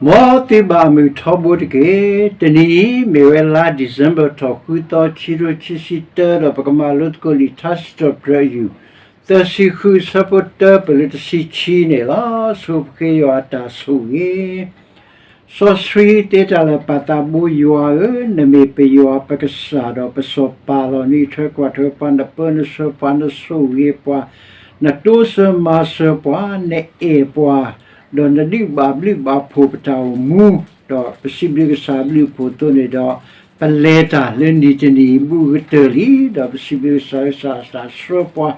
မ်သုဘၣ်မုာ်ထီဘိတက့ၢ်. တနံၤအံၤ မ့ၢ်ဝဲလါ December ထီၣ်ဃုသီ ခံကထိခံဆံတၢ ဒီးပကမၤလိသကိးလံာ်ထါစံးထီၣ်ပတြၢၤအယူၢ် သၢဆံဃု အဆၢဖိတၢ ပလၢတဆံခံန့ၣ်လီၤ. ဆိပဃ့ယွၤအတၢ်ဆိၣ်ဂ့ၤ စီဆှံသ့တၢ်လၢာ် ပၢ်သးဘိယွၤဧၢ, နမ့ၢ်ပယွၤ ပကစၢ်ဒီးပစီၤပၤလီၤ. နအံးထွဲကွၢ်ထွဲပှၤ, နပၢနဆှၢပှၤ, နဆိၣ်ဂ့ၤပှၤ, နတိစၢၤမၤစၢၤပှၤ, နအဲၣ်ပှၤ, ဒီးနဒုးဘၣ်ဘျုးဘၣ်ဖှိၣ်ပတၢ်အိၣ်မူ, ဒီးပစံးဘျုးကစၢ်အဘျုးအဖှိၣ်အသိးန့ၣ်ဒီး ပလဲၤတၢ်လၢနံၤတနံၤအံၤဘူးကတၢၢ်လံ, ဒီးပစံးဘျုးကစၢ်, ကစၢ်တၢ်ဆှၢပှၤ,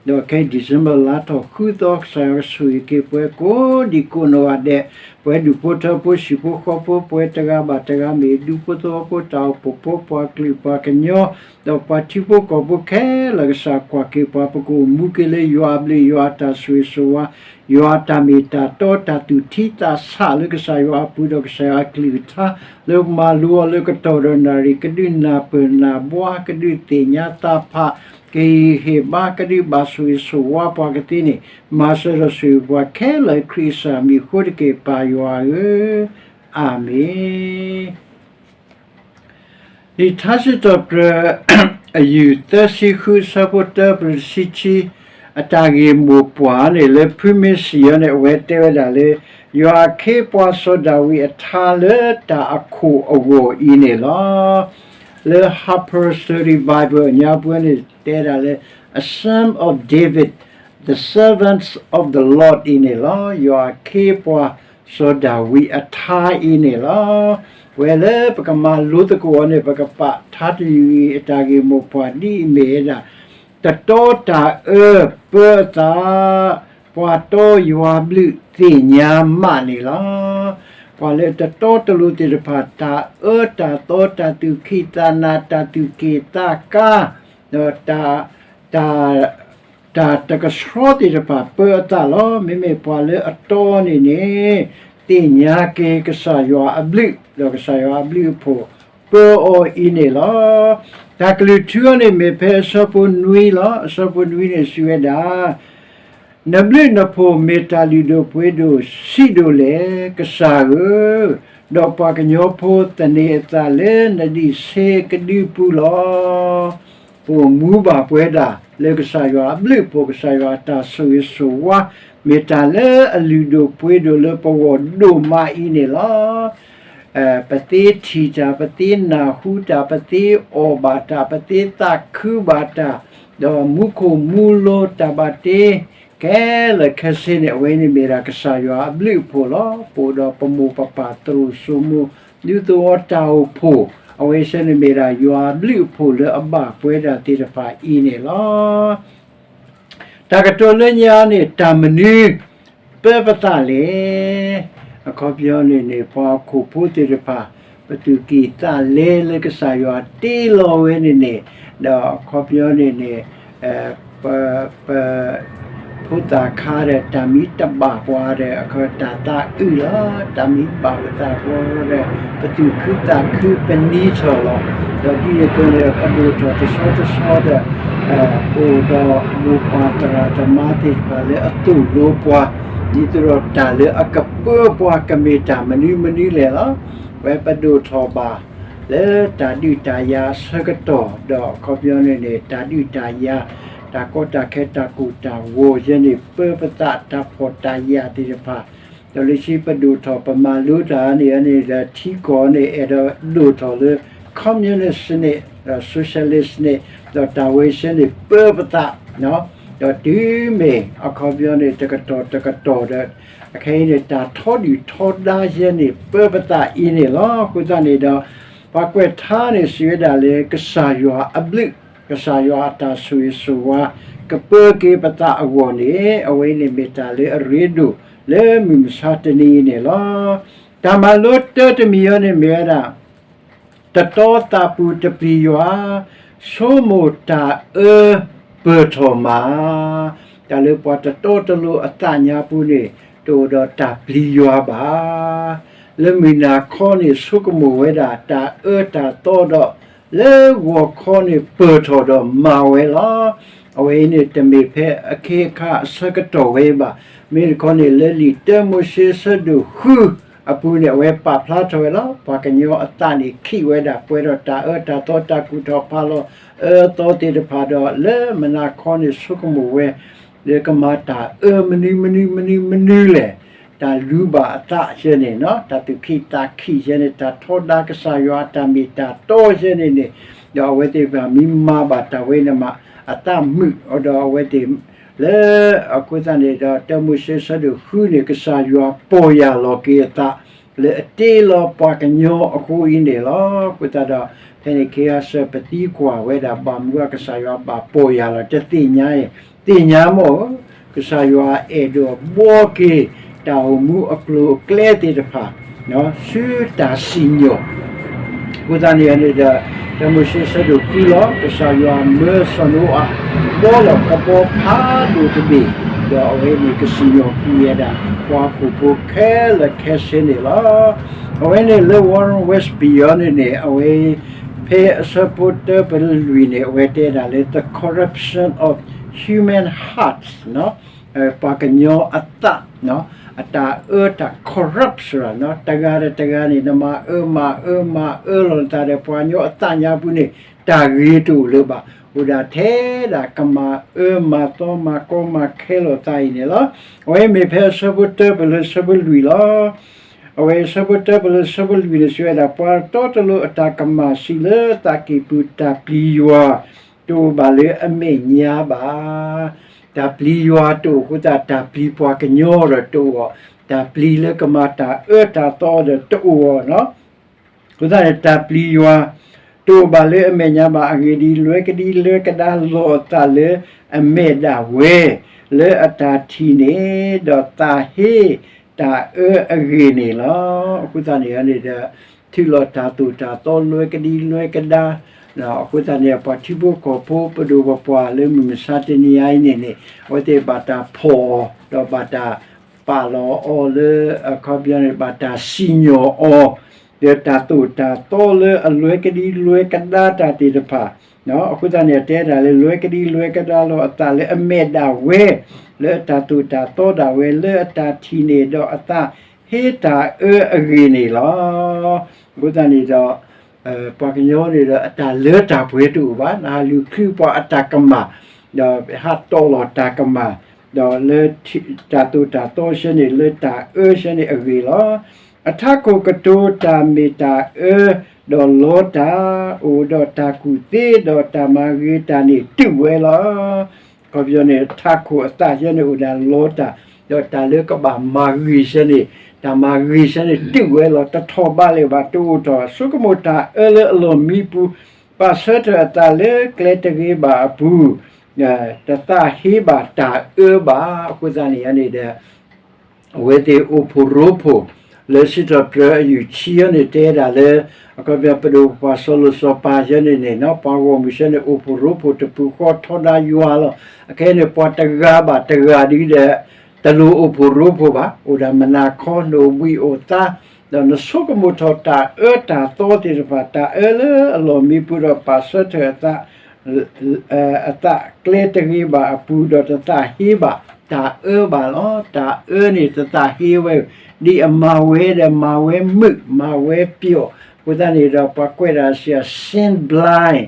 ဒီးခဲအံၤ December လါထီၣ်ဃုသီ ကစၢ်ယွၤကဆိၣ်ဂ့ၤက့ၤပှၤကိးဒံကိးနီၢ်ဂၤဒဲး, ပှၤဒူၣ်ဖိထၢဖိ ဟံၣ်ဖိဃီဖိ, ပှၤတဂၤဘၣ်တဂၤ မ့ၢ်ဒူဖိသဝီဖိ, တၢ်အိၣ်ဖှိၣ်ဖိ, ပှၤကလုာ်ပှၤကညီ, ဒီးပှၤထံဖိကီၢ်ဖိခဲလၢာ် ကစၢ်ကွၢ်က့ၤပှၤ, ပကအိၣ်မူက့ၤလၢယွၤအဘျုး, ယွၤအတၢ်ဆိၣ်ဂ့ၤဆိၣ်ဝါ, ယွၤအတၢ်မ့ၢ်တၢ်တီ, တၢ်သူၣ်ထံသးဆးလၢကစၢ်ယွၤအပူၤ, ဒီးကစၢ်ယွၤအကလုၢ်ကထါ လၢပမၤလိအီၤလၢကတီၢ်ဒီးနၣ်ရံၣ်, ကဒုးနၢ်ပၢၢ်နၢ်ဘှါ, ကဒုးသ့ၣ်ညါသးဖး, ကဟ့ၣ်ဂံၢ်ဟ့ၣ်ဘါ, ကဒုးဘၣ်ဆိၣ်ဂ့ၤဆိၣ်ဝါပှၤကသ့န့ၣ်, မၤစၢၤဒီးဆိၣ်ဂ့ၤပှၤခဲလၢာ် ခရံာ်ကစၢ်မံၤအဃိတက့ၢ်, ပၢ်ယွၤဧၢ, အၤမ့ၣ်. လံာ်ထါစံးထီၣ်ပတြၢၤ အယူၢ် သၢဆံဃု အဆၢဖိတၢ ပတဆံခံ, အတၢ်ဂ့ၢ်မိၢ်ပှၢ်န့ၣ် လၢဖုမ့ၢ်စံၣ်အီၤန့ၣ် အဝဲတဲဝဲဒၣ်လၢ ယွၤအခ့အပှၤစီၤဒၤဝံးအထါလၢတၢ်အခိၣ်အဂီၢ်အံၤန့ၣ်လီၤ. လၢ Harper's Study Bible အညါပှဲၤန့ၣ် တဲဒၣ်လၢ A Psalm of David, the servants of the Lord အံၤန့ၣ်လီၤ. ယွၤအခ့အပှၤစီၤဒၤဝံးအထါအံၤန့ၣ်လီၤ. ဝဲလၢပကမၤလိသကိးအီၤန့ၣ် ပကပာ်ထါတယုၢ်အံၤ အတၢ်ဂ့ၢ်မိၢ်ပှၢ်ဒ်အံၤမ့ၢ်ဝဲဒၣ်, တတီတၢ်အၢပၢအသး, ပှၤတီယွၤဘျုးသ့ၣ်ညါမးန့ၣ်လီၤ. ပှၤလၢတတီတလိၤသ့ၣ်တဖၣ် တၢ်အၢတၢ်သီ တၢ်သူၣ်ခံသးနၤ တၢ်သူၣ်က့ၣ်သးကါ, ဒီးတၢ် တၢ် တၢ်တကဆှီသ့ၣ်တဖၣ်ပၢအသးလီၤ. မ့မ့ၢ်ပှၤလၢအတီန့ၣ်န့ၣ် သ့ၣ်ညါက့ၤကစၢ်ယွၤအဘျုး ဒီးကစၢ်ယွၤအဘျုးအဖှိၣ်ပၢအီၤအံၤန့ၣ်လီၤ. တၢ်ကလုၢ်ထူအီၤန့ၣ်မ့ၢ်ဖဲအဆၢဖိနွံလီၤ. အဆၢဖိနွံန့ၣ်စံးဝဲဒၣ် နဘျုးနဖှိၣ်မ့ၢ်တၢ်လုၢ်ဒိၣ်ပှ့ၤဒိၣ်ဆံးဒိၣ်လဲၣ်, ကစၢ်ဧၢ, ဒီးပှၤကညီဖိသန့ၤအသးလၢနဒံးဆ့ကဒုပူၤလီၤ. ပအိၣ်မူဘၣ်ပဝဲဒၣ်လၢကစၢ်ယွၤအဘျုးအဖှိၣ် ကစၢ်ယွၤအတၢ်ဆိၣ်ဂ့ၤဆိၣ်ဝါ မ့ၢ်တၢ်လၢအလုၢ်ဒိၣ်ပှ့ၤဒိၣ်လၢပဂီၢ်ဒိၣ်မးအံၤန့ၣ်လီၤ. ပသ့ထံၣ်တၢ်, ပသ့နၢ်ဟူတၢ်, ပသ့အီၣ်ဘၣ်တၢ်, ပသ့သးခုဘၣ်တၢ်, ဒီးမူခိၣ်မူလိၤတၢ်ဘၣ်တ့ ခဲလၢာ်ခဲဆ့န့ၣ် အဝဲန့ၣ်မ့ၢ်ဒၣ်ကစၢ်ယွၤအဘျုးအဖှိၣ်လီၤ. ပအိၣ်ဒီးပမိၢ်ပပၢ်သရူးစိမိၤ ဒူသဝီတၢ်အိၣ်ဖှိၣ်, အဝဲဆၢန့ၣ်မ့ၢ်ဒၣ်ယွၤအဘျုးအဖှိၣ်လၢအဘၣ်ပဝဲဒၣ်သ့ၣ်တဖၣ်အံၤန့ၣ်လီၤ. တၢ်ကတိၤလၢညါန့ၣ် တၢ်မနုၤပၢပသးလဲၣ်. အခီပညီန့ၣ်န့ၣ် ပှၤဟီၣ်ခိၣ်ဖိသ့ၣ်တဖၣ် ပသူၣ်က့ၣ်သးလဲလၢကစၢ်ယွၤတ့လီၤဝဲန့ၣ်န့ၣ်, ဒီးအခီပညီန့ၣ်န့ၣ် ပ ပ ဖိသၣ်ခါဒီး တၢ်မံတဘၣ်ပှၤဒီး အခီတၢ်သးအုးလီၤ. တၢ်မံဘၣ်ပသးပှၤဒီး ပသူၣ်ခုသးခု ပနံၤထီၣ်လီၤ. ဒီးဒ်န့ၣ်အသိးန့ၣ် ပဒိၣ်ထီၣ်တဆီတဆီဒီး ပအိၣ်ဒီးမိၢ်ပၢ်သရၣ်သမါသ့ၣ်တဖၣ်လၢအသိၣ်လိပှၤ, ဒ်သိးဒီးတၢ်လၢအကပၢပှၤကမ့ၢ်တၢ်မနုၤမနုၤလဲၣ်လီၤ. ဝဲပဒိၣ်ထီၣ်ဘၣ်လၢတၢ်ဒုးတၢ်ယၤအဆၢကတီၢ်, ဒီးအခီပညီန့ၣ်န့ၣ် တၢ်ဒုးတၢ်ယၤ, တၢ်ကီတၢ်ခဲ တၢ်ကိၢ်တၢ်ဂီၤယဲန့ၣ် ပၢပသးတၢ်ဖှီၣ်တၢ်ယာ်သ့ၣ်တဖၣ်, ဒီးလၢခံပဒိၣ်ထီၣ်ပမၤလိတၢ်န့ၣ်န့ၣ်ဒီး ထံကီၢ်န့ၣ် အဲၣ်ဒိးဒိၣ်ထီၣ်လၢ communist စနစ် ဒီး socialist စနစ် ဒီးတၢ်ဝဲဆၢန့ၣ် ပၢပသး ဒီးတုၤမ့ၢ်အခီပညီန့ၣ် တကတီၢ်တကတီၢ်ဒီး အခဲအံၤန့ၣ် တၢ်ထီဒုၣ်ထီဒါယဲန့ၣ် ပၢပသးအံၤန့ၣ်လီၤ. အဃိသတးန့ၣ်ဒီး ပှၤကွဲးထါန့ၣ် စံးဝဲဒၣ်လၢ ကစၢ်ယွၤအဘျုး, ကစၢ်ယွၤအတၢ်ဆိၣ်ဂ့ၤဆိၣ်ဝါ ကပၢက့ၤပသးအဂီၢ်န့ၣ် အဝဲန့ၣ်မ့ၢ်တၢ်လၢအရ့ဒိၣ်လၢမုၢ်မဆါတနံၤအံၤန့ၣ်လီၤ. တၢ်မၤလိတၢတမံၤအံၤန့ၣ်မ့ၢ်ဝဲဒၣ် တတီသးပူၤတပျံၤယွၤ, ဆိကမိၣ်တၢ်အၢပၢၢ်ထီၣ်မး. တၢ်လၢပှၤတတီတလိၤအသးညါပူၤန့ၣ် တအိၣ်ဒီးတၢ်ပျံၤယွၤဘၣ်. လၢမုၢ်နၤခီန့ၣ် ဆိကမိၣ်ဝဲဒၣ်တၢ်အၢတၢ်သီဒီး လၢဂီၤခီန့ၣ်ပၢၢ်ထီၣ်ဒီးမၤဝဲလီၤ. အဝဲအံၤန့ၣ် တမ့ၢ်ဖဲအခ့အခါအဆၢကတီၢ်ဝဲဘၣ်. မ့ၢ်တခီန့ၣ် လၢလံာ်တၢမိၤၡ့အဆၢဒိၣ်ဃု အပူၤန့ၣ် အဝဲပာ်ဖျါထီၣ်ဝဲလီၤ. ပှၤကညီအသးန့ၣ် ခံးဝဲဒၣ်ပှဲၤဒီးတၢ်အၢတၢ်သီ တၢ်ကူၣ်ထီၣ်ဖးလီၤအၢသီသ့ၣ်တဖၣ်ဒီး လၢမနၤခီန့ၣ်ဆိကမိၣ်ဝဲ လၢကမၤတၢ်အၢမနုၤမနုၤမနုၤမနုၤလဲၣ်, တၢ်လူၤဘၣ်အသးယဲန့ၣ်, တၢ်သူၣ်ခံးသးခံးယဲန့ၣ်, တၢ်ထီဒါကစၢ်ယွၤအတၢ်မ့ၢ်တၢ်တီယဲန့ၣ်န့ၣ်, ဒီးအဝဲသ့ၣ်တဖၣ်မ့ၢ်မၤဘၣ်တၢ်ဝဲန့ၣ်မး အသးမုာ်ဒီးအဝဲသ့ၣ် လၢအဃိသတးန့ၣ်ဒီး တၢမိၤၡ့ဆၢဒိၣ်ဃုန့ၣ် ကစၢ်ယွၤပီၢ်ယၢ်လီၤက့ၤအသး လၢအတ့လီၤပှၤကညီအဃိအံၤန့ၣ်လီၤ. အဃိသတးဒီး ဖဲန့ၣ်ခ့ဂၤစၢၤပသံကွၢ်ဝဲဒၣ် ဘၣ်မနုၤကစၢ်ယွၤဘၣ်ပီၢ်ယၢ်လီၤ တသ့ၣ်ညါအံၤ, သ့ၣ်ညါမ့ၢ်ဧါ, ကစၢ်ယွၤအဲၣ်ဒိးဘှီက့ၤ တၢ်အိၣ်မူအကျိၤအကျဲသ့ၣ်တဖၣ် ဆူတၢ်စံၣ်ညီၣ် အဃိသတးန့ၣ်န့ၣ်ဒီး တၢမိၤၡ့ဆၢဒိၣ်ဃုလီၤ. ကစၢ်ယွၤမၢစီၤနိအၤ ဘှီလီၤကဘီဖးဒိၣ်တဘ့ၣ်, ဒီးအဝဲန့ၣ်ကစံၣ်ညီၣ်ကွံာ်ဝဲဒၣ် ပှၤဟီၣ်ခိၣ်ဖိခဲလၢာ်ခဲဆ့န့ၣ်လီၤ. အဝဲန့ၣ်လၢ Warren Wiersbe အံၤန့ၣ်န့ၣ် အဝဲ ဖဲအဆၢဖိတၢပၢၢ်လွံၢ်န့ၣ် အဝဲတဲဒၣ်လၢ the corruption of human hearts ပှၤကညီအသး အတၢ်အၢတၢ် corrupt တဂၤဒီးတဂၤန့ၣ် နမၤအၢမၤအၢမၤအၢလီၤနသးဒီး ပှၤကညီအသးညါပူၤန့ၣ် တၢ်ဂ့ၤတအိၣ်လၢၤဘၣ်. အိၣ်ဒၣ်ထဲဒၣ်ကမၤအၢမၤသီမၤကီမၤခဲလိာ်သးအံၤန့ၣ်လီၤ. အဝဲမ့ၢ်ဖဲအဆၢဖိတၢပၢၢ်လၢဆၢဖိလွံၢ်လီၤ. အဝဲအဆၢဖိတၢပၢၢ်လၢဆၢဖိလွံၢ်န့ၣ် စံးဝဲဒၣ် ပှၤတီတလိၤအတၢ်ကမၣ် စံးလၢသးကံၢ်ပူၤ တၢ်ပျံၤယွၤ တအိၣ်ဘၣ်လၢအမဲာ်ညါဘၣ်. တၢ်ပျံၤယွၤတအိၣ်အဃိသတး တၢ်ပျံၤပှၤကညီဒီးတအိၣ်အီၤ, တၢ်ပျံၤလၢကမၤတၢ်အၢတၢ်သီဒီးတအိၣ်အီၤနီၤ. အဃိသတးန့ၣ် တၢ်ပျံၤယွၤ တအိၣ်ဘၣ်လၢအမဲာ်ညါဘၣ်. အဂ့ၢ်ဒ်အံၤ, လွဲကဒံလွဲကဒါလီၤအသးလၢအမဲာ်ဒၣ်ဝဲ လၢအတၢ်ထံၣ်န့ၣ် ဒီးသးဟ့တၢ်အၢအဂ့ၢ်န့ၣ်လီၤ. အဃိသတးန့ၣ်န့ၣ်ဒီး ထုးလီၤတၢ်သိၣ်တၢ်သီလွဲကဒံလွဲကဒါ, အဃိသတးန့ၣ် ပှၤထံဖိကီၢ်ဖိပဒိၣ်ပပှၢ်လၢမုၢ်မဆါတနံၤအံၤန့ၣ်န့ၣ် အဝဲသ့ၣ်ဘၣ်တၢ်ဖီၣ်အီၤ ဒီးဘၣ်တၢ်ပာ်လီၤအီၤလၢ အခီပညီန့ၣ် ဘၣ်တၢ်စံၣ်ညီၣ်အီၤ ဒီးတၢ်သိၣ်တၢ်သီလၢအလွဲကဒံလွဲကဒါတၢ်သ့ၣ်တဖၣ်, အဃိသတးန့ၣ် အတဲဒၣ်လၢ လွဲကဒံလွဲကဒါလီၤအသးလၢအမဲာ်ဒၣ်ဝဲ လၢအတၢ်သိၣ်တၢ်သီဒၣ်ဝဲ လၢအတၢ်ထံၣ်န့ၣ်ဒီးအသးဟ့တၢ်အၢအဂ့ၢ်န့ၣ်လီၤ. အဃိသတးန့ၣ်ဒီး ပှၤကညီန့ၣ်ဒီး အတၢ်လၢတၢ်ပှဲၤတအိၣ်ဘၣ်, နဟးလူၤချုးပှၤအတၢ်ကမၣ်, ဒီးဟးတီလီၤတၢ်ကမၣ်, ဒီးလၢတၢ်သိၣ်တၢ်သီဆၢန့ၣ် လၢတၢ်အၢဆၢန့ၣ်အဂ့ၢ်လီၤ. အထးခိၣ်ကတိၤတၢ်မ့ၢ်တၢ်အၢ, ဒီးလီတၢ်, အိၣ်ဒီးတၢ်ကူၣ်သ့, ဒီးတၢ်မၤဂ့ၤတၢ်န့ၣ်တုာ်ဝဲလီၤ. အခီပညီန့ၣ် ထးခိၣ်အသးဆၢန့ၣ်အိၣ်ဒီးလီတၢ်, ဒီးတၢ်လၢကဘၣ်မၤဂ့ၤဆၢန့ၣ်, တၢ်မၤဂ့ၤဆၢန့ၣ်တုာ်ဝဲလီၤ. တထီၣ်ဘးလၢၤဘၣ်, တအိၣ်ထီၣ်, ဆိကမိၣ်တၢ်အၢလၢအလီၢ်မံပူၤ, ပာ်ဆၢထၢၣ်အသးလၢကျဲတဂ့ၤဘၣ်အပူၤ, တသးဟ့ဘၣ်တၢ်အၢဘၣ်. အဃိသတးန့ၣ်န့ၣ်ဒီး အဝဲသ့ၣ်အိၣ်ဖှိၣ်ရိဖှိၣ် လၢစံးထီၣ်ပတြၢၤအယုၢ်ဆံအံၤန့ၣ် တဲဒၣ်လၢ အခီပညီပဒိၣ်ပပှၢ်စီၤလိၣ်စီၤပၤဆၢန့ၣ်န့ၣ် ပှၤဂီၢ်မုၢ်ဆၢန့ၣ် အိၣ်ဖှိၣ်ရိဖှိၣ်တပူၤဃီထီဒါယွၤလီၤ. အခဲအံၤန့ၣ် ပှၤတဂၤဘၣ်တဂၤဒ်ဒီး တလိၣ်အိၣ်ဖှိၣ်ရိဖှိၣ်ဘၣ်, အိၣ်ဒီးမနၤခီနအိၣ်ဘှံးအိၣ်သါ, ဒီးနဆိကမိၣ်ထီၣ်တၢ်အၢတၢ်သီသ့ၣ်တဖၣ်, တၢ်အၢလၢအလီၢ်မံပူၤဒီးပာ်ဆၢထၢၣ်အသး အသးကျဲတဂ့ၤဘၣ်အပူၤ ဒီးတသးဟ့ဘၣ်တၢ်အၢဘၣ်လီၤ. တၢ်အၢန့ၣ်တသးဟ့ဝဲ, ဒ်အမၤဝဲဒီးမၤဝဲမုာ် မၤဝဲပျီၣ်, အဃိသတးန့ၣ်ဒီး ပှၤကွဲးတၢ်စံး sin blind,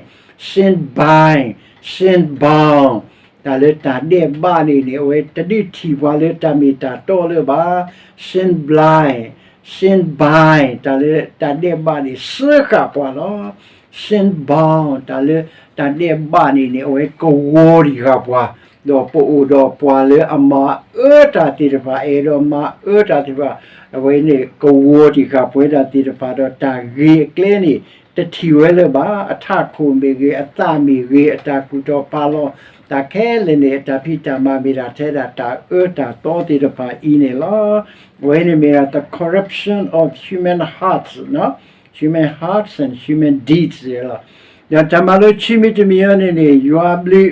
sin bind, sin bound, တၢ်လၢတၢ်ဒဲးဘးန့ၣ်န့ၣ် အဝဲတဒုးထံၣ်ပှၤလၢတၢ်မ့ၢ်တၢ်တီလၢၤဘၣ်. Sin blind, sin bind, တၢ်လၢတၢ်ဒဲးဘးန့ၣ် စၢဃာ်ပှၤလီၤ. Sin bound, တၢ်လၢတၢ်ဒဲးဘးန့ၣ်န့ၣ် အဝဲကဝီၤတံၢ်ဃာ်ပှၤ, ဒီးပအိၣ်ဒီးပှၤလၢအမၤအၢတၢ်သ့ၣ်တဖၣ်, အဲၣ်ဒိးမၤအၢတၢ်သ့ၣ်တဖၣ်, အဝဲန့ၣ်ကဝီၤတံၢ်ဃာ်ပှၤတၢ်သ့ၣ်တဖၣ်, ဒီးတၢ်ဂ့ၤအကျဲန့ၣ် တထံၣ်ဝဲလၢၤဘၣ်. အထးခိၣ်မ့ၢ်ဂ့ၤ, အသးမ့ၢ်ဂ့ၤ, အတၢ်ကူၣ်ထီၣ်ဖးလီၤ, တၢ်ခဲလၢာ်န့ၣ် အတၢ်ဖံးတၢ်မၤမ့ၢ်ဒၣ်ထဲဒၣ်တၢ်အၢတၢ်သီသ့ၣ်တဖၣ်အံၤန့ၣ်လီၤ. အဝဲန့ၣ်မ့ၢ်ဒၣ် the corruption of human hearts, human hearts and human deeds လီၤ. ဒီးတၢ်မၤလိခံမံၤတမံၤအံၤန့ၣ်န့ၣ် ယွၤဘျုး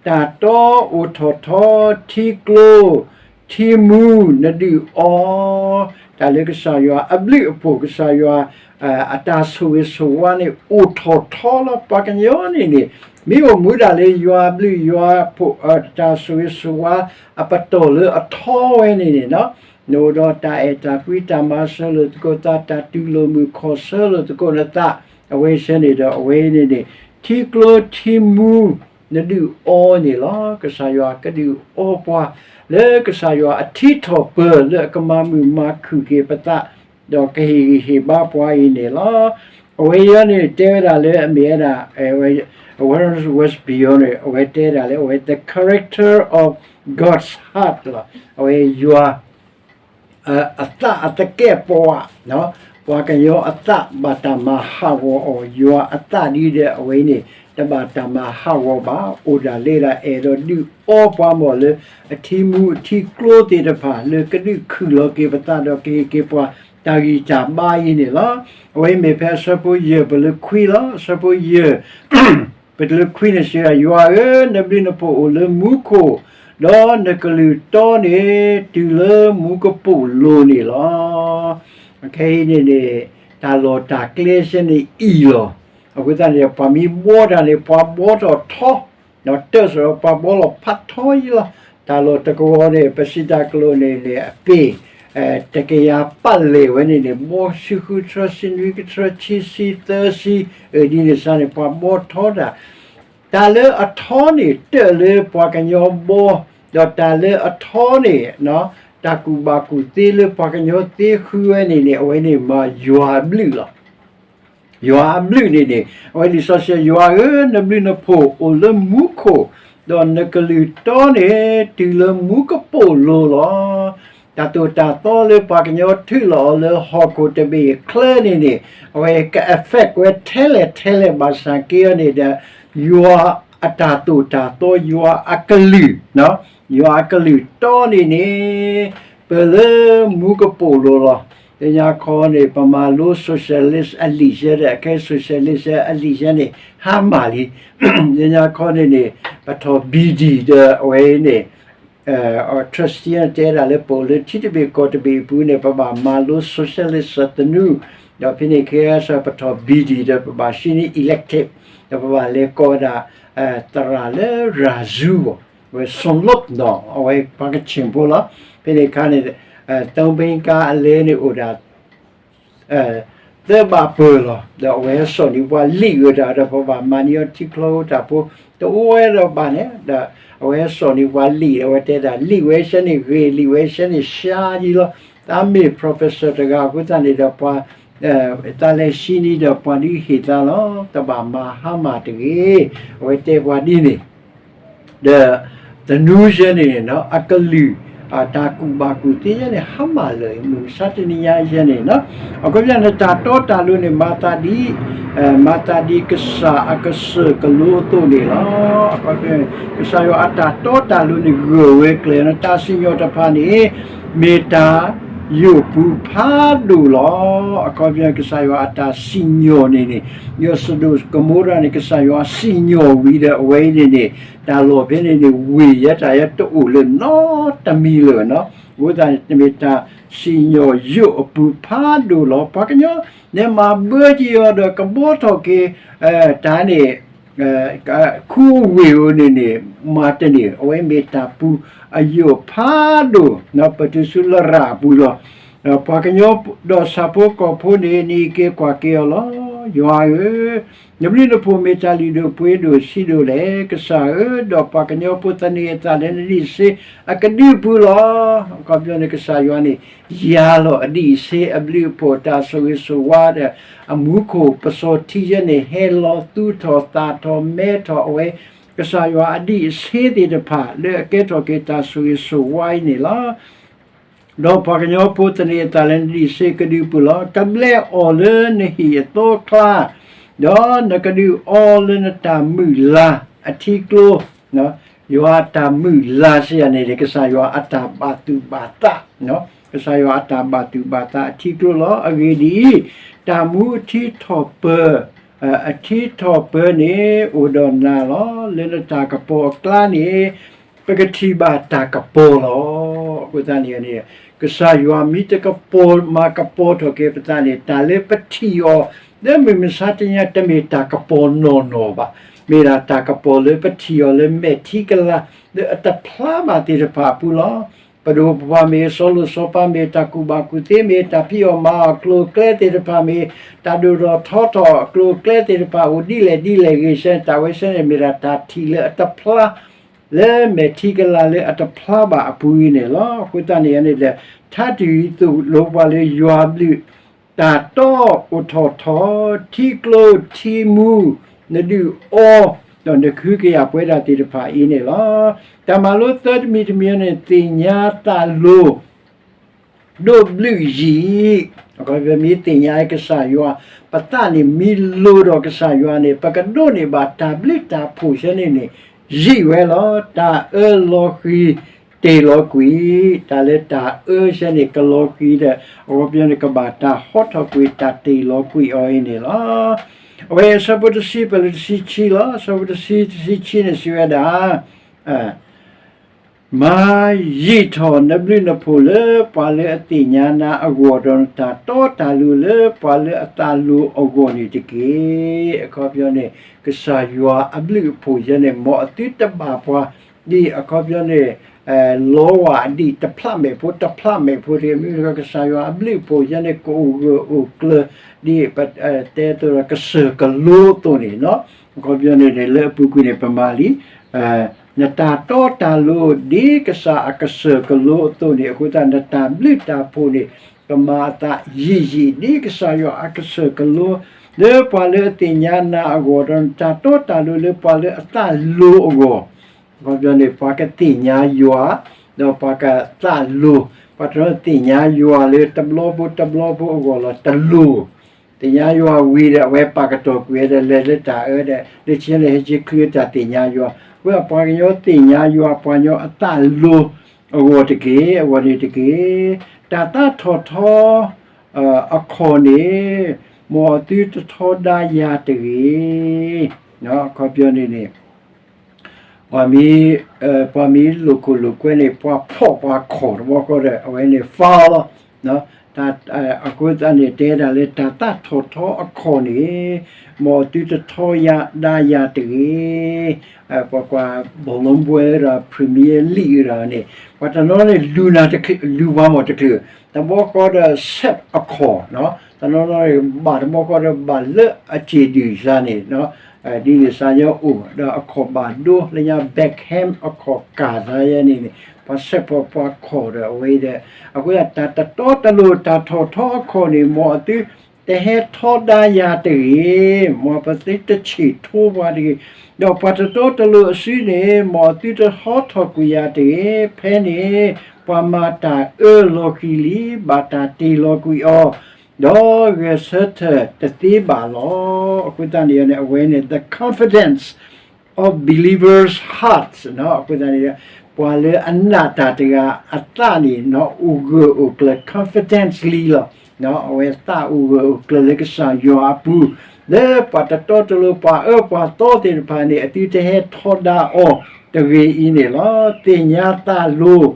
တၢ်တီအိၣ်ထီၣ်ထီ, ထံကျိ ထံမူ နဒုးအီၤ, တၢ်လၢကစၢ်ယွၤအဘျုးအဖှိၣ် ကစၢ်ယွၤ အတၢ်ဆိၣ်ဂ့ၤဆိၣ်ဝါန့ၣ် အိၣ်ထီၣ်ထီလီၤ. ပှၤကညီန့ၣ်န့ၣ် မ့ၢ်အိၣ်မူဒၣ်လၢယွၤအဘျုးယွၤအဖှိၣ် တၢ်ဆိၣ်ဂ့ၤဆိၣ်ဝါ အပတီၢ်လၢအထီဝဲန့ၣ်န့ၣ် နအိၣ်ဒီးတၢ်အဲၣ်တၢ်ကွံ တၢ်မၤစၢၤလိာ်သကိးသး တၢ်တူၢ်လိာ်မုာ်ခီၣ်ဆၢလိာ်သကိးနသး, အဝဲဆၢန့ၣ်ဒီး အဝဲန့ၣ်န့ၣ် ထံကျိထံမူ နဒုးအီန့ၣ်လီၤ. ကစၢ်ယွၤကဒုးအီပှၤ လၢကစၢ်ယွၤအထံထီၣ်ပၢၢ် လၢအကမၤမုာ်မၤခုၣ်က့ၤပသး ဒီးကဟ့ၣ်ဂံၢ်ဟ့ၣ်ဘါပှၤအံၤန့ၣ်လီၤ. အဝဲအံၤန့ၣ် တဲဝဲဒၣ်လၢအမ့ၢ်ဝဲဒၣ် Warren Wiersbe အံၤန့ၣ် အဝဲတဲဒၣ်လၢအဝဲ the character of God's heart လီၤ. အဝဲယွၤ အသးအသကဲာ်ပဝး, ပှၤကညီအသးဘၣ်တၢ်မၤဟးဂီၤအီၤ, ယွၤအသးဒ်ဒီးအဝဲန့ၣ် တဘၣ်တၢ်မၤဟးဂီၤဘၣ်, အိၣ်ဒၣ်လဲဒၣ် အဲၣ်ဒိးဒုးအီပှၤမီၢ်လၢ အထံမူအထံကျိသ့ၣ်တဖၣ် လၢကဒုးခုၣ်လီၤက့ၤပသးဒီးကဟ့ၣ်က့ၤပှၤ တၢ်ဂံၢ်တၢ်ဘါအံၤန့ၣ်လီၤ. အဝဲမ့ၢ်ဖဲအဆၢဖိယဲၢ်ပလၢခွံလီၤ. အဆၢဖိယဲၢ် ပတလၢခွံန့ၣ်စံး, ယွၤဧၢ, နဘျုးနဖှိၣ်အိၣ်လၢမူခိၣ်, ဒီးနကလုၢ်တီန့ၣ် တုၤလၢမူကပိာ်လိၤန့ၣ်လီၤ. ခဲအံၤန့ၣ်န့ၣ် တၢ်လီၢ်တၢ်ကျဲစဲန့ၣ်အံၤလီၤ. အဃိသတးန့ၣ် ပှၤမ့ၢ်ဘှီတၢ်န့ၣ် ပှၤဘှီထီၣ်ထီ, ဒီးတၢ်စ့ၢ်ဒီးပှၤဘှီလီၤဖးထီအံၤလီၤ. တၢ်လီၢ်တကဝီၤန့ၣ် ပစံးတၢ်ကလိာ်န့ၣ်န့ၣ် အပ့ၢ် တကယၤပာ်လဲၢ်ဝဲန့ၣ်န့ၣ် ဘှီဆံဃုထြၢ ဆံနွံကထြၢ ဆံဆံသၢဆံ အဒ်န့ၣ်စ့ၢ်န့ၣ် ပှၤဘှီထီတၢ်, တၢ်လၢအထီန့ၣ် တၢၢ်လၢပှၤကညီဘှီ, ဒီးတၢ်လၢအထီန့ၣ် တၢ်ကူၣ်ဘၣ်ကူၣ်သ့လၢပှၤကညီသ့ဃုဝဲန့ၣ်န့ၣ် အဝဲန့ၣ်မ့ၢ်ယွၤအဘျုးလီၤ. ယွၤအဘျုးန့ၣ်န့ၣ် အဝဲလံာ်စီဆှံ ယွၤဧၢ, နဘျုးနဖှိၣ်အိၣ်လၢမူခိၣ်, ဒီးနကလုၢ်တီန့ၣ် တုၤလၢမူကပိာ်လိၤလီၤ. တၢ်သိၣ်တၢ်သီလၢပှၤကညီထုးလီၤအီၤလၢဟီၣ်ခိၣ်တဘ့ၣ်အချၢန့ၣ်န့ၣ် အဝဲက affect ဝဲထဲလဲၣ်ထဲလဲၣ်ဘၣ်ဆၣ်က့အီၤန့ၣ်ဒီး ယွၤအတၢ်သိၣ်တၢ်သီ ယွၤအကလုၢ်, ယွၤအကလုၢ်တီန့ၣ်န့ၣ် ပၢၢ်လၢမူကပိာ်လိၤလီၤ. လၢညါခီန့ၣ် ပမၤလိ socialist အလံာ်ယဲဒီး အခဲ socialist အလံာ်ယဲန့ၣ် ဟါမၢ်လံ. လၢညါခီန့ၣ်န့ၣ် ပထီၣ် ဘံၣ်ဒံၣ် ဒီးအဝဲန့ၣ် Christian တဲဒၣ်လၢပအိၣ်လၢထံတဘ့ၣ်ကီၢ်တဘ့ၣ်အပူၤန့ၣ် ပဘၣ်မၤလိ socialist သနူ, ဒီးဖဲန့ၣ်ခဲအံၤ ပထီၣ် ဘံၣ်ဒံၣ် ဒီးပဘၣ်ဆှံန့ၢ် elective ဒီးပဘၣ်လဲၤကိးဝဲဒၣ် သရၣ်လၢရၤစူၤဘၣ်, အဝဲ စီၤလီးနီၣ် အဝဲပှၤကဆ့ၣ်ဖိလီၤ. ဖဲန့ၣ်အခါန့ၣ် သဘ့ကါအလဲန့ၣ်အိၣ်ဒၣ် သၢဘးပၢၢ်လီၤ. ဒီးအဝဲဟဲစိာ်န့ၢ်ပှၤလံာ်ဝဲဒၣ်ဒီး ပဘၣ်မၤန့ၢ်အီၤထံချီဖိတၢ်ဖိ တအိၣ်ဝဲဒီးဘၣ်န့ၣ် ဒီးအဝဲဟဲစိာ်န့ၢ်ပှၤလံာ် အဝဲတဲဒၣ် လံာ်ဝဲဆဲန့ၣ်ဂ့ၤ လံာ်ဝဲဆဲန့ၣ်ဆှါယံလီၤ. တၢ်မ့ၢ် professor တဂၤအဃိသတးန့ၣ်ဒီး ပှၤ တၢ်လဲၤဆှံန့ၣ်ဒီးပှၤဒုးဟ့ၣ်သါလီၤ. တဘၣ်မၤဟါမၢ်တဂ့ၤ. အဝဲတဲပှၤဒ်န့ၣ် ဒီး သနူယဲန့ၣ် အကလုၢ် တၢ်ကူၣ်ဘၣ်ကူၣ်သ့ယဲန့ၣ် ဟါမၢ်လၢာ် မုၢ်မဆါတနံၤညါယဲန့ၣ် အခီပညီန့ၣ် တၢ်တီတၢ်လိၤန့ၣ် မၤသးဒ် မၤသးဒ်ကစၢ်အကစၢၢ်ကလိအသိးန့ၣ်လီၤ. အခီပညီ ကစၢ်ယွၤအတၢ်တီတၢ်လိၤန့ၣ် ဂၢၢ်ဝဲကျဲၤ တၢ်စံၣ်ညီၣ်တဖၣ်န့ၣ် မ့ၢ်တၢ်ယိာ်ပူၤဖးဒိၣ်လီၤ. အခီပညီ ကစၢ်ယွၤအတၢ်စံၣ်ညီၣ်န့ၣ်န့ၣ် ယိၤစဒိၣ်ကမိရၤန့ၣ် ကစၢ်ယွၤစံၣ်ညီၣ်ဝံၤဒီး အဝဲအံၤန့ၣ်န့ၣ် တၢ်လီၢ်ဖဲန့ၣ်န့ၣ် ဝ့ၢ်ယဲတၢ်ယဲတအိၣ်လၢၤနီတမံၤလၢၤနီၤ. အဃိသတးန့ၣ် တမ့ၢ်တၢ်စံၣ်ညီၣ်ယိာ်အပူၤဖးဒိၣ်လီၤ. ပှၤကညီ နဲမၤဘၢက့ၤအီၤဒီးကဘှီထီၣ်က့ၤ တၢ်န့ၣ် ခူဝ့ၢ်ဧိၤန့ၣ်န့ၣ် မၤတန့ၢ် အဝဲမ့ၢ်တၢ်ပူၤအယိာ်ဖးဒိၣ် ပတုၤဆူလရာ်အပူၤလီၤ. ပှၤကညီဒီးဆၣ်ဖိကီၢ်ဖိန့ၣ် နအံးက့ၤကွၢ်က့ၤအီၤလီၤ. ယွၤဧၢ, နဘျုးနဖှိၣ်မ့ၢ်တၢ်လုၢ်ဒိၣ်ပှ့ၤဒိၣ်ဆံးဒိၣ်လဲၣ်. ကစၢ်ဧၢ, ဒီးပှၤကညီဖိသန့ၤအသးလၢနဒံးစ့အကဒုအပူၤလီၤ. အခီပညီန့ၣ် ကစၢ်ယွၤန့ၣ် ယၤလီၤအဒံးစ့အဘျုးအဖှိၣ် တၢ်ဆိၣ်ဂ့ၤဆိၣ်ဝါဒီး အမူခိၣ်ပစီၤထံယဲန့ၣ် ဟဲလီၤသူၣ်ထီၣ်သၣ်ထီၣ်မဲထီၣ်အဝဲ ကစၢ်ယွၤအဒံးအဆ့သ့ၣ်တဖၣ် လၢအကဲထီၣ်က့ၤတၢ်ဆိၣ်ဂ့ၤဆိၣ်ဝါအံၤန့ၣ်လီၤ. ဒီးပှၤကညီဖိသန့ၤအသးလၢနဒံးစ့ကဒုအပူၤလီၤ. ကဘျဲအီၤလၢနဟံၣ်အသီအကျါ, ဒီးနကဒုးအီလၢနတၢ်မုၢ်လၢ်အထံကျိ, ယွၤအတၢ်မုၢ်လၢ်စံးယၤန့ၣ် ကစၢ်ယွၤအတၢ်ဘၣ်သူၣ်ဘၣ်သး, ကစၢ်ယွၤအတၢ်ဘၣ်သူၣ်ဘၣ်သးအထံကျိလီၤ. အဂ့ၢ်ဒ်အံၤ, တၢ်မူအထံထီၣ်ပၢၤ အထံထီၣ်ပၢၤန့ၣ် အိၣ်ဒီးနၤလီၤ. လၢနတၢ်ကပီၤအကျါန့ၣ် ပကထံၣ်ဘၣ်တၢ်ကပီၤလီၤ. အဃိသတးန့ၣ်န့ၣ် ကစၢ်ယွၤမ့ၢ်တကပီၤမၤကပီၤထီၣ်က့ၤပသးန့ၣ် တၢ်လၢပထံၣ်အီၤ လၢမုၢ်မဆါတနံၤညါ တမ့ၢ်တၢ်ကပီၤနီၢ်နီၢ်ဘၣ်. မ့ၢ်ဒၣ်တၢ်ကပီၤလၢပထံၣ်အီၤလၢမဲာ်ထံကလၤ လၢအတဖျါဘၣ်သ့ၣ်တဖၣ်အပူၤလီၤ. ပဒိၣ်ပပှၢ်မ့ၢ်ဂ့ၤ, စီၤလိၤစီၤပၤမ့ၢ်ဂ့ၤ, တၢ်ကူၣ်ဘၣ်ကူၣ်သ့မ့ၢ်ဂ့ၤ, တၢ်ဖံးအီၣ်မၤအီၣ်အကျိၤအကျဲသ့ၣ်တဖၣ်မ့ၢ်ဂ့ၤ, တၢ်ဒိၣ်ထီၣ်ထီထီၣ်အကျိၤအကျဲသ့ၣ်တဖၣ်အိၣ်ဒ်လဲၣ်ဒ်လဲၣ်ဂ့ၤဆၢန့ၣ် တၢ်ဝဲဆၢန့ၣ်မ့ၢ်ဒၣ်တၢ်ထံၣ်လၢအတဖျါ လၢမဲာ်ထံကလၤလၢအတဖျါဘၣ်အပူၤအံၤန့ၣ်လီၤ. အဃိသတးန့ၣ်န့ၣ်ဒီး ထါတံၢ်အံၤသိၣ်လိပှၤလၢယွၤအဘျုး တၢ်တီအိၣ်ထီၣ်ထီ, ထံကျိထံမူ, နဒုးအီ, ဒီးနကဟုကယာ်ပဝဲဒၣ်သ့ၣ်တဖၣ်အံၤန့ၣ်လီၤ. တၢ်မၤလိသၢတမံၤတမံၤန့ၣ် သ့ၣ်ညါသးလိၤ ဒိးဘျုးယံာ်, အခီပညီမ့ၢ်သ့ၣ်ညါကစၢ်ယွၤ, ပသးန့ၣ်မ့ၢ်လိၤဒီးကစၢ်ယွၤန့ၣ် ပကဒိးန့ၢ်ဘၣ်တၢ်ဘျုးတၢ်ဖှိၣ်ဆၢန့ၣ်န့ၣ် ယံာ်ဝဲလီၤ. တၢ်အၢလီၤဃံၤတ့ၢ်လီၤကွံာ်, တၢ်လၢတၢ်အၢဆၢန့ၣ် ကလီၤဃံၤဒီး အခီပညီန့ၣ် ကဘၣ်တၢ်ဟီထီၣ်ကွံာ် တၢ်တ့ၢ်လီၤကွံာ်အီၤအံၤန့ၣ်လီၤ. အဝဲအဆၢဖိတဆံ ပလၢတဆံခံလီၤ. အဆၢဖိတဆံ တဆံခံန့ၣ်စံးဝဲဒၣ် မၤယံာ်ထီၣ်နဘျုးနဖှိၣ်လၢပှၤလၢအသ့ၣ်ညါနၤအဂီၢ်, ဒီးနတၢ်တီတၢ်လိၤလၢပှၤလၢအသးလိၤအဂီၢ်န့ၣ်တက့ၢ်. အခီပညီန့ၣ် ကစၢ်ယွၤအဘျုးအဖှိၣ်ယဲန့ၣ် မ်အသုတဘၣ်ပှၤ ဒ်အခီပညီန့ၣ် လီဝၢ်အဒံးတဖျးမဲာ်ဖိ တဖျးမဲာ်ဖိတဂ့ၤ, မ့ၢ်ကစၢ်ယွၤအဘျုးအဖှိၣ်ယဲန့ၣ် ကအိၣ်ဂၢၢ်အိၣ်ကျၢၤ ဒ်ပတဲအသိးဒီး ကစၢၢ်ကလိအသိးန့ၣ်, အခီပညီန့ၣ်န့ၣ် လၢအပူၤကွံာ်န့ၣ် ပမၤလံ နတၢ်တီတၢ်လိၤ ဒ်ကစၢ်အကစၢၢ်ကလိအသိးန့ၣ်, အဃိသတး နတၢ်ဘျုးတၢ်ဖှိၣ်န့ၣ် ကမၤအသးယံာ်ယံာ် ဒ်ကစၢ်ယွၤအကစၢၢ်ကလိ လၢပှၤလၢအသ့ၣ်ညါနၤအဂီၢ်, ဒီးနတၢ်တီတၢ်လိၤလၢပှၤလၢအသးလိၤအဂီၢ်, အခီပညီန့ၣ် ပှၤကသ့ၣ်ညါယွၤ ဒီးပှၤကသးလိၤ, ပှၤတနီၤသ့ၣ်ညါယွၤလၢတဘျီဖိတဘျီဖိအဂီၢ်လီၤ တလိၤ သ့ၣ်ညါယွၤဝံၤဒီး အဝဲပာ်ကတီၢ်ကွံာ်ဝဲဒီး လဲၤလၢတၢ်အၢဒီး လၢဆဲလဲၣ်ဟဲဆ့ချ့တၢ်သ့ၣ်ညါယွၤ, အဃိပှၤကညီသ့ၣ်ညါယွၤ ပှၤကညီအသးလိၤအဂီၢ်တက့ၢ်, အဂီၢ်န့ၣ်တက့ၢ်, တၢ်သးထီၣ်ထီ အခီၣ်န့ၣ် မ်အသုတထီဒါယၤတဂ့ၤ, အခီပညီန့ၣ်န့ၣ် ပှၤမ့ၢ် ပှၤမ့ၢ်လိာ်ခိၣ်လိာ်ကွဲန့ၣ် ပှၤဖီၣ်ပှၤခီၣ်တဘျီဃီဒီး အဝဲန့ၣ် foul လီၤ. အဃိသတးန့ၣ် တဲဒၣ်လၢတၢ်သးထီၣ်ထီအခီၣ်န့ၣ် မ်အသုတထီဒါယၤတဂ့ၤ, ပှၤကွၢ် ဘောလုံးပွဲ ဒီး Premier League ဒီးန့ၣ် ပှၤတနီၤန့ၣ် လူၤနၤတချုး လူၤပှၤမီၣ်တချုး တဘျီဃီဒီး ဆဲးအခီၣ် တနီၤနီၤန့ၣ် ဘၣ်တဘျီဃီဒီး ဘၣ်လၢအစ့ၣ်ဒုၣ်စါန့ၣ် ဒ်န့ၣ်စါညီအိၣ် ဒီးအခီၣ်ဘၣ်ဒိ လၢညါ Beckham အခီၣ်ကၢ်စါယဲန့ၣ်န့ၣ် ပှၤဆဲးဖီၣ်ပှၤခီၣ်ဒီးအဝဲဒီး အဃိသတး တၢ်တတီတလိၤ တၢ်ထီၣ်ထီအခီၣ်န့ၣ် မ်အသုတဟဲထီဒါယၤတဂ့ၤ, မ်ပသုတဆံၣ်ထိပှၤတဂ့ၤ, ဒီးပှၤတတီတလိၤအစုန့ၣ် မ်အသုတဟီထီၣ်ကွံာ်ယၤတဂ့ၤ, ဖဲန့ၣ် ပှၤမၤတၢ်အၢလီၤဃံၤလံ, ဘၣ်တၢ်တ့ၢ်လီၤကွံာ်အီၤ, ဒီးဂဲၤဆၢထၢၣ်တသ့ဘၣ်လီၤ. အဃိသတးန့ၣ်န့ၣ် အဝဲန့ၣ် the confidence of believers' hearts အဃိသတးန့ၣ် ပှၤလၢအနာ်တၢ်တဂၤအသးန့ၣ် အိၣ်ဂၢၢ်အိၣ်ကျၢၤ confidence လံလီၤ. အဝဲသးအိၣ်ဂၢၢ်အိၣ်ကျၢၤလၢကစၢ်ယွၤအပူၤ, လၢပှၤတတီတလိၤ ပှၤအၢပှၤသီသ့ၣ်တဖၣ်န့ၣ် အသုတဟဲထီဒါအီၤတဂ့ၤအံၤန့ၣ်လီၤ. သ့ၣ်ညါသးလိၤ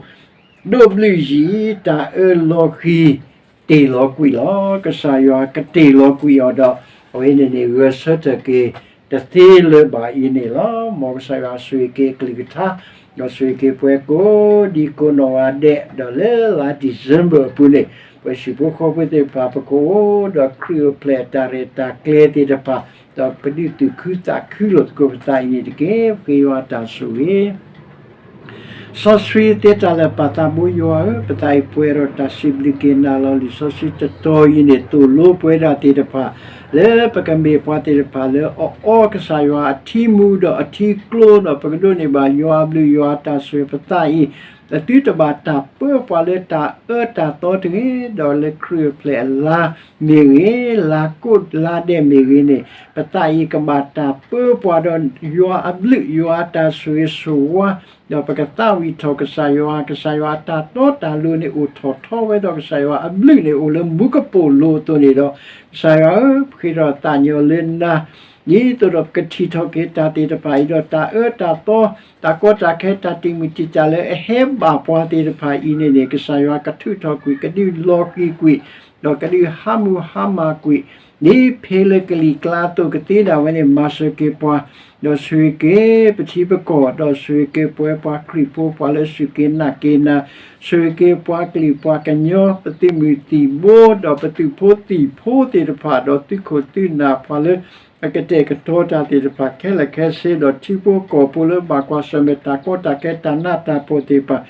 ဒိးဘျုးယံာ် တၢ်အၢလီၤဃံၤ တ့ၢ်လီၤကွံာ်လီၤ. ကစၢ်ယွၤကတ့ၢ်လီၤကွံာ်အီၤဒီး အဝဲန့ၣ်န့ၣ် ဂဲၤဆၢထၢၣ်က့ၤ တသ့လၢၤဘၣ်အံၤန့ၣ်လီၤ. မ်ကစၢ်ယွၤဆိၣ်ဂ့ၤက့ၤအကလုၢ်ကထါ ဒီးဆိၣ်ဂ့ၤက့ၤပှၤကိးဒံကိးနီၢ်ဂၤဒဲး ဒီးလၢလါ December အပူၤန့ၣ် ပှၤဟံၣ်ဖိဃီဖိသ့ၣ်တဖၣ် ပကအိၣ်ဒီးခရံာ်အိၣ်ဖျဲၣ်အတၢ်ရဲၣ်တၢ်ကျဲၤသ့ၣ်တဖၣ် ဒီးပဒုးသူၣ်ခုသးခုလိာ်သကိးပသးအံၤန့ၣ်တက့ၢ်. ပဃ့ယွၤတၢ်ဆိၣ်ဂ့ၤ စီဆှံသ့တၢ်လၢာ်ပာ်သးဘိယွၤဧၢ, ပသးအံၤပှဲၤဒီးတၢ်စံးဘျုးက့ၤနၤလီၤ. လံာ်စီဆှံတတီၤအံၤန့ၣ် သိၣ်လိပဝဲဒၣ်သ့ၣ်တဖၣ် လၢပကမ့ၢ်ပှၤသ့ၣ်တဖၣ်လၢအအီကစၢ်ယွၤအထံမူဒီးအထံကျိ ဒီးပကဒိးန့ၢ်ဘၣ်ယွၤအဘျုးယွၤအတၢ်ဆိၣ်ဂ့ၤ ပသးအံၤ အသုတဘၣ်တၢ်ပၢပှၤလၢတၢ်အၢတၢ်သီတဂ့ၤ, ဒီးလၢခရံာ်အိၣ်ဖျဲၣ်အလါမ့ၢ်ဂ့ၤ, လါကိးလါဒဲးမ့ၢ်ဂ့ၤန့ၣ် ပသးအံၤကဘၣ်တၢ်ပၢပှၤဒီးယွၤအဘျုးယွၤအတၢ်ဆိၣ်ဂ့ၤဆိၣ်ဝါ ဒီးပကသးဝံၣ်ထီၣ်ကစၢ်ယွၤ, ကစၢ်ယွၤအတၢ်တီတၢ်လိၤန့ၣ် အိၣ်ထီၣ်ထီဝဲဒီး ကစၢ်ယွၤအဘျုးန့ၣ် အိၣ်လၢမူကပိာ်လိၤအသိးန့ၣ်ဒီး, ကစၢ်ယွၤဧၢ, ပဃ့ထီၣ်သးညီလၢနၤ, ဒ်သိးဒီးပကထံၣ်ထီၣ်က့ၤတၢ်သ့ၣ်တဖၣ်အံၤဒီး တၢ်အၢတၢ်သီ, တၢ်ကီတၢ်ခဲ, တၢ်တံာ်မုၢ်တံာ်တာ်လၢအဟဲဘၣ်ပှၤသ့ၣ်တဖၣ်အံၤန့ၣ်န့ၣ် ကစၢ်ယွၤကထုးထီၣ်ကွံာ်, ကဒုးလီၤဃံၤကွံာ်, ဒီးကဒုးဟးမုၢ်ဟါမၢ်ကွံာ် ဒ်ဖဲလၢကလံၤကျါအသိးကသ့ဒၣ်ဝဲန့ၣ် မၤစၢၤက့ၤပှၤ, ဒီးဆိၣ်ဂ့ၤက့ၤပထံပကီၢ်, ဒီးဆိၣ်ဂ့ၤက့ၤပဝဲပှၤခရံာ်ဖိ ပှၤလၢအစူၢ်က့ၤနာ်က့ၤနၤ, ဆိၣ်ဂ့ၤက့ၤပှၤကလုာ်ပှၤကညီ ပသုးမုၢ်သံၣ်ဘိ ဒီးပသုးဖိသံၣ်ဖိသ့ၣ်တဖၣ် ဒီးသုးခိၣ်သုးနၢ် ပှၤလၢအကတဲာ်ကတီၤတၢ်သ့ၣ်တဖၣ်ခဲလၢာ်ခဲဆ့ ဒီးထံဖိကီၢ်ဖိလၢဘၣ်ကွၢ်ဆၢၣ်မဲာ်တၢ်ကီတၢ်ခဲတၢ်နးတၢ်ဖှီၣ်သ့ၣ်တဖၣ်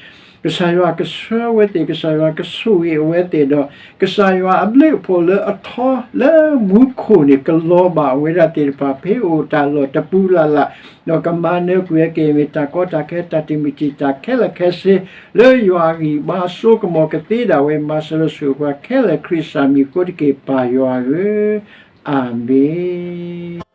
ကစၢ်ယွၤကဆှၢဝဲသ့ၣ်, ကစၢ်ယွၤကဆိၣ်ဂ့ၤအဝဲသ့ၣ်ဒီး ကစၢ်ယွၤအဘျုးအဖှိၣ်လၢအထီလၢမူခိၣ်န့ၣ် ကလီၤဘၣ်ဝဲဒၣ်သ့ၣ်တဖၣ် ဖဲအိၣ်တၢ်လီၢ်တပူၤလၢ်လၢ်, ဒီးကမၤနၢၤကွံာ်ဝဲက့ၤမ့ၢ်တၢ်ကီတၢ်ခဲတၢ်တမုာ်တံာ်တာ်ခဲလၢာ်ခဲဆ့ လၢယွၤအဂံၢ်အဘါအစိကမီၤကသ့ဒၣ်ဝဲ မၤစၢၤဒီးဆိၣ်ဂ့ၤပှၤခဲလၢာ် ခရံာ်စၢ်မံၤအဃိတက့ၢ် ပၢ်ယွၤဧၢ, အၤမ့ၣ်.